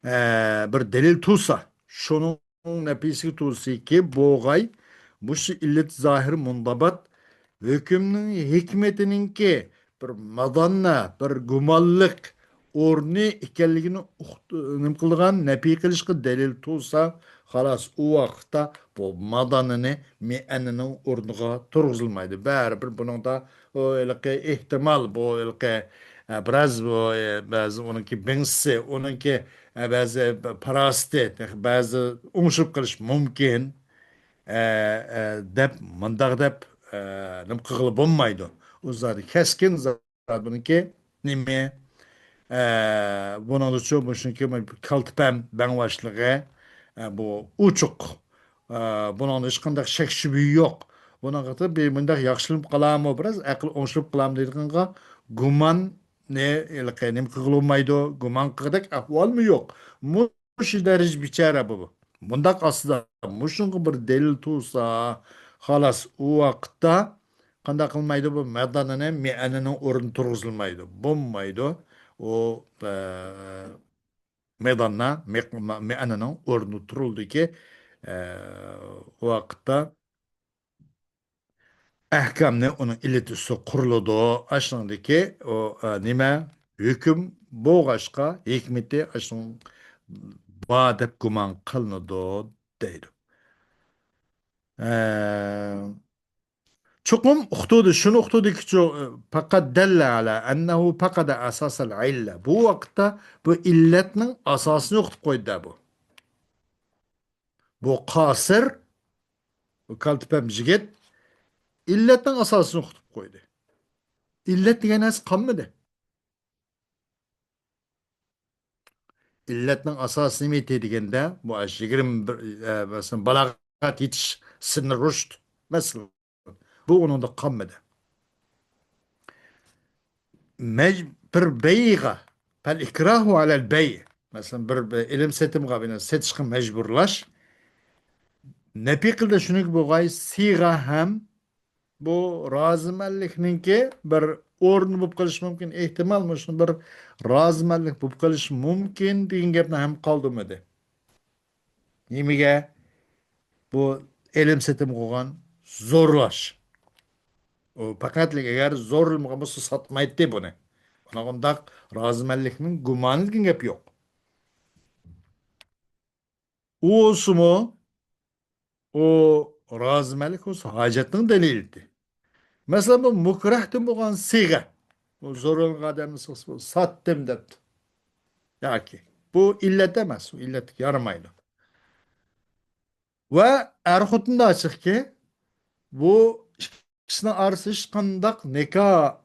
ئە، بىر دەلىل تۇرسا، شۇنىڭ نەپىسىگە تۇرسىكى، بوغاي، مۇشۇ ئىللەت زاھىر مۇندابات ھۆكۈمنىڭ ھېكمىتىنىڭكى بىر ماداننا، بىر گۇمانلىق ئورنى ئىكەنلىكىنى ئۇقت-، نېمە قىلىدىغان، نەپى قىلىشقا دەلىل تۇرسا، خالاس، ئۇ ۋاقىتتا بۇ ماداننىنى مەئەننىنىڭ ئورنىغا تۇرغۇزۇلمايدۇ. بەرىبىر بۇنىڭدا ئۇ ھېلىقى ئېھتىمال، بۇ ھېلىقى، ئە، بىراز بۇ، ئە، بەزى ئۇنىڭكى بىڭسى، ئۇنىڭكى، ئە، بەزى پاراسىتى، بەزى ئوڭشىلىپ قېلىشى مۇمكىن، ئە، ئە، دەپ، مۇنداق دەپ، ئە، نېمە قىلغىلى بولمايدۇ. ئۇ زادى كەسكىن زادى بۇنىڭكى نېمە؟ ئە، بۇنىڭدىچۇ مۇشۇنىڭكى كالتە پەم بەڭباشلىقى، ئە، بۇ ئوچۇق. ئە، بۇنىڭدا ھېچقانداق شەك شۈبھە يوق. بۇنىڭغا بىر مۇنداق ياخشىلىنىپ قالامۇ، بىراز ئەقىل ئوڭشىلىپ قالامۇ دەيدىغانغا گۇماننى ھېلىقى نېمە قىلغىلى بولمايدۇ، گۇمان قىلغۇدەك ئەھۋالمۇ يوق. مۇشۇ دەرىجە بىچارە بۇ. بۇنداق ئاستىدا مۇشۇنىڭغا بىر دەلىل تۇرسا، خالاس، ئۇ ۋاقىتتا قانداق قىلمايدۇ؟ بۇ مەداننى مەئەننىنىڭ ئورنىدا تۇرغۇزۇلمايدۇ. بولمايدۇ. ئۇ، ئە، مەداننا مە-، مەئەننىنىڭ ئورنىدا تۇرۇلىدۇكى، ئە، ئۇ ۋاقىتتا ئەھكامنى ئۇنىڭ ئىللىتى ئۈستىدە قۇرۇلىدۇ. ئاشۇنىڭدىكى ئۇ، ئە، نېمە؟ ھۆكۈم بولغاچقا، ھېكمىتى ئاشۇنىڭ بار دەپ گۇمان قىلىنىدۇ، دەيدۇ. ئە، چوقۇم ئۇقتۇردى، شۇنى ئۇقتۇردىكى، چو-، پەقەت دەللە ئەلا ئەننەھۇ پەقەدە ئەساسەل ئىللە. بۇ ۋاقىتتا بۇ ئىللەتنىڭ ئاساسىنى يوقىتىپ قويدى بۇ. بۇ قاسىر، بۇ كالتە پەم يىگىت ئىللەتنىڭ ئاساسىنى يوقىتىپ قويدى. ئىللەت دېگەن نەرسە قالمىدى. ئىللەتنىڭ ئاساسى نېمە ئىدى دېگەندە، بۇ ئاشۇ يىگىرمە بىر، ئە، مەسىلەن، بالاغەت يېتىش سىنى رۇشد، مەسىلەن، بۇ ئۇنىڭدا قالمىدى. مەج-، بىر بەيغا، پەل ئىكراھۇ ئەلەل بەي. مەسىلەن، بىر، بىر ئېلىم سېتىمغا بىنى سېتىشقا مەجبۇرلاش. نەپى قىلدى شۇنىڭكى بولغاي سىغا ھەم بۇ رازىمەنلىكنىڭكى بىر ئورنى بولۇپ قېلىشى مۇمكىن. ئېھتىمال مۇشۇ بىر رازىمەنلىك بولۇپ قېلىشى مۇمكىن دېگەن گەپنى ھەم قالدۇرمىدى. نېمىگە؟ بۇ ئېلىم سېتىم قىلغان زورلاش. ئۇ پەقەتلىك ئەگەر زورلىمىغان بولسا ساتمايتتى بۇنى. ئۇنىڭ ئۇنداق رازىمەنلىكنىڭ گۇمانى دېگەن گەپ يوق. ئۇ بولسىمۇ، ئۇ رازىمەنلىك بولسا ھاجەتنىڭ دەلىلى. مەسىلەن، بۇ مۇكرەھتىن بولغان سىغە. بۇ زورلىغان ئادەمنى ساتتىم دەپتۇ. ياكى بۇ ئىللەت ئەمەس، ئۇ ئىللەتكە يارىمايدۇ. ۋە ئەر خوتۇندا ئاچىقكى، بۇ ئىككىسىنىڭ ئارىسىدا ھېچقانداق نىكاھ،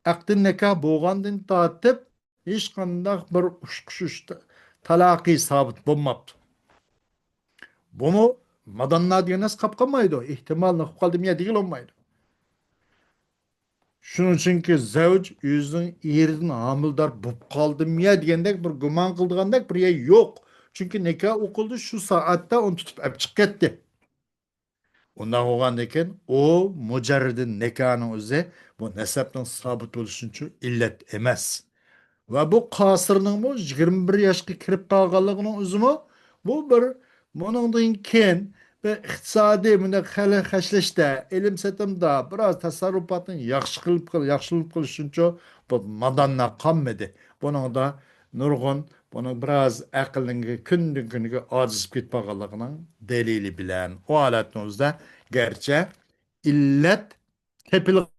ئەقدى نىكاھ بولغاندىن تارتىپ ھېچقانداق بىر ئۇچقۇچ، تالاقى سابىت بولماپتۇ. بۇمۇ ماداننا دېگەن نەرسە قاپ قالمايدۇ. ئېھتىمال نېمە قىلىپ قالدىم يا دېگىلى بولمايدۇ. شۇنىڭ ئۈچۈنكى زەۋج ئۆزىنىڭ ئېرىدىن ھامىلىدار بولۇپ قالدىم يا دېگەندەك بىر گۇمان قىلىدىغاندەك بىر يەر يوق. چۈنكى نىكاھ ئوقۇلدى، شۇ سائەتتە ئۇنى تۇتۇپ ئەپ چىقىپ كەتتى. ئۇنداق بولغاندىن كېيىن ئۇ مۇجەررىدىن نىكاھنىڭ ئۆزى بۇ نەسەبنىڭ سابىت بولۇشى ئۈچۈن ئىللەت ئەمەس. ۋە بۇ قاسىرنىڭمۇ يىگىرمە بىر ياشقا كىرىپ قالغانلىقىنىڭ ئۆزىمۇ بۇ بىر، بۇنىڭدىن كېيىن بىر ئىقتىسادىي مۇنداق خەلە خەجلەشتە، ئېلىم سېتىمدا بىراز تەسەررۇپاتنى ياخشى قىلىپ، ياخشىلىنىپ قىلىش ئۈچۈن بۇ ماداننا قالمىدى. بۇنىڭدا نۇرغۇن، بۇنىڭ بىراز ئەقىلنىڭ كۈندىن كۈنگە ئاجىزىپ كېتىپ قالغانلىقىنىڭ دەلىلى بىلەن. ئۇ ھالەتنىڭ ئۆزىدە گەرچە ئىللەت تېپىلغان